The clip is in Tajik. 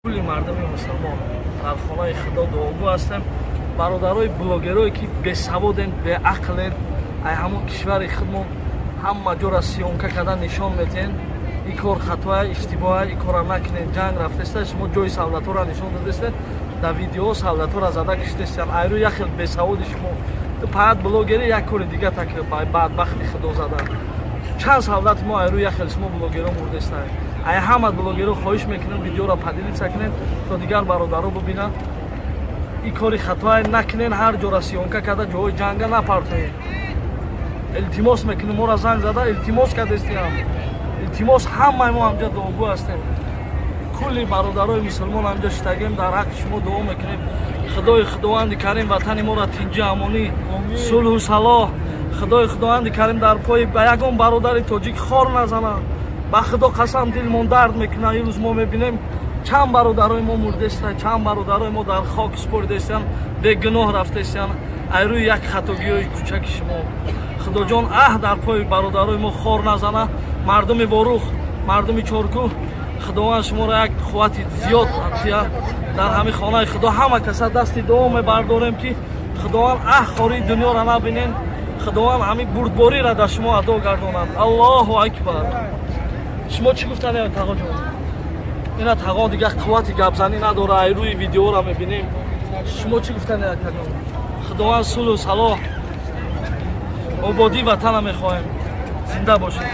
Кулли мардуми мусулмон дар хонаи Худо дуогӯ ҳастем. Бародарои блогерое, ки бесаводен, беақлен, ай ҳамон кишвари худмон ҳама ҷора съёмка карда нишон метиҳен, ин кор хатоя, иштибоҳа, ин кора накунед. Ҷанг рафтеста, шумо ҷои солдаторо нишон додестед, дар видеоҳо солдаторо зада киштестиян. Айрӯ як хел бесаводи шумо паят блогери, як кори дига так бадбахти Худо зада. Чанд солдати мо айрӯ як хел шумо блогеро мурдестанд. Ай ҳама блогеро хоҳиш мекунем, видеоро поделиться кунед, то дигар бародаро бибинанд. Ин кори хатоя накунен, ҳар ҷора съёмка карда ҷоҳои ҷанга напартоед. Илтимос мекунем, моро занг зада илтимос кардестиам. Илтимос, ҳамаи мо ҳамҷа дуогӯ ҳастем. Кулли бародарои мусулмон ҳамҷа шитагем, дар ҳаққи шумо дуо мекунем. Худои Худованди Карим ватани моро тинҷи, амонӣ, сулҳу салоҳ. Худои Худованди Карим дар пои ба ягон бародари тоҷик хор назанад. Ба Худо қасам, дилмон дард мекунад. Имрӯз мо мебинем, чанд бародарои мо мурдестанд, чанд бародарои мо дар хок споридестиянд, бегуноҳ рафтестиянд айрӯи як хатогиҳои кӯчаки шумо. Худоҷон, аҳ, дар пои бародарои мо хор назана. Мардуми Ворух, мардуми Чоркӯҳ, Худованд шуморо як қуввати зиёд тия. Дар ҳамин хонаи Худо ҳама каса дасти дуо мебардорем, ки Худованд, аҳ, хории дунёро набинен. Худованд ҳамин бурдбориро дар шумо адо гардонад. Аллоҳу акбар! Шумо чӣ гуфтане, тағоҷон? Ина тағо дигар қуввати гапзанӣ надора, ай рӯи видеоро мебинем. Шумо чӣ гуфтане, акаҷон? Худованд сулҳу салоҳ, ободии ватана мехоҳем. Зинда бошед.